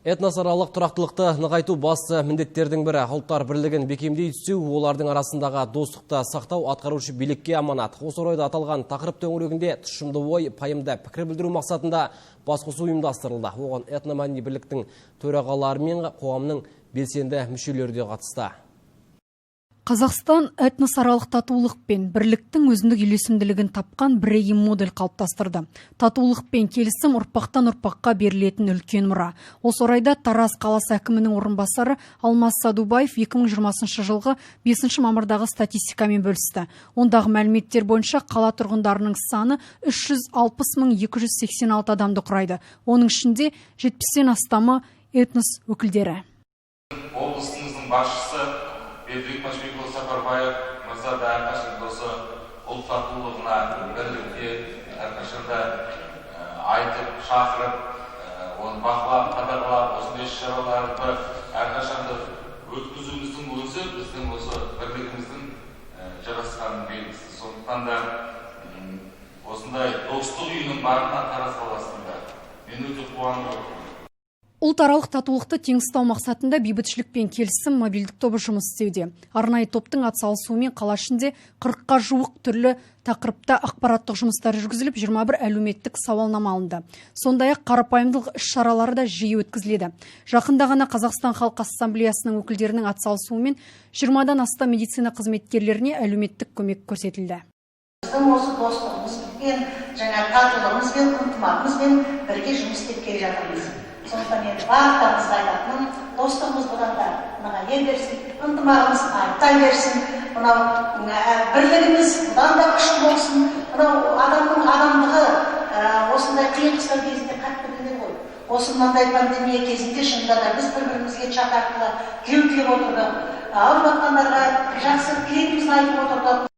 Этносаралық тұрақтылықты нығайту басты міндеттердің бірі. Ұлттар бірлігін бекемдей түсу, олардың арасындағы достықты сақтау атқарушы билікке аманат. Осы орайда аталған тақырып төңірегінде тұшымды ой, пайымды пікір білдіру мақсатында басқосу ұйымдастырылды. Оған этномәдени бірліктің төрағалары мен қоғамның белсенді мүшелері де қатысты. Қазақстан этносаралық татулық пен бірліктің өзіндік үйлесімділігін тапқан бірегей модель қалыптастырды. Татулық пен келісім ұрпақтан ұрпаққа берілетін үлкен мұра. Осы орайда Тараз қаласы әкімінің орынбасары Алмас Садубаев 2020 жылғы 5 мамырдағы статистикамен бөлісті. Ондағы мәліметтер бойынша қала тұрғындарының саны 360 286 адамды құрайды. Оның ішінде 70-тен астамы этнос өкілдері. Облысымыздың басшысы Бердібек Машбекұлы Сапарбаев мырза да әрқашан осы ұлт татулығына, бірлікке әрқашанда айтып, шақырып, оны бақылап, қадағалап, осындай іс шараларды әрқашанда өткізуіміздің өзі біздің осы бірлігіміздің жарасқанының белгісі. Сондықтан да осындай достық үйінің барына Тараз қаласында мен өте қуанып отырмын. Ұлтаралық татулықты тең ұстау мақсатында «Бейбітшілік пен келісім» мобильдік тобы жұмыс істеуде. Арнайы топтың атсалысуымен қала ішінде 40-қа жуық түрлі тақырыпта ақпараттық жұмыстар жүргізіліп, 21 әлеуметтік сауалнама алынды. Сондай-ақ қарапайымдылық іс-шаралары да жиі өткізіледі. Жақында ғана Қазақстан Халқы Ассамблеясының өкілдерінің атсалысуымен 20-дан астам медицина қызметкерлеріне әлеуметтік көмек көрсетілді. Біздің осы достығымызбен, жаңа татулығымызбен, ынтымағымызбен бірге жұмыс істеп келе жатырмыз. Сондықтан енді барлықтарыңызға айтатыным: достығымыз бұдан да нығая берсін, ынтымағымыз арта берсін, мынау бірлігіміз бұдан да күшті болсын. Мынау адамның адамдығы осындай қиын қыстау кезінде қатты білінеді ғой. Осы мынандай пандемия кезінде шынында да біз бір бірімізге чат арқылы тілеу тілеп отырдық, ауырып жатқандарға жақсы тілегімізді айтып отырдық.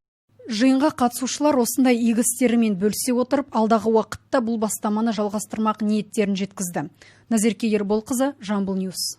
Жиынға қатысушылар осындай игі істерімен бөлісе отырып, алдағы уақытта бұл бастаманы жалғастырмақ ниеттерін жеткізді. Назерке Ерболқызы, Жамбыл Ньюс.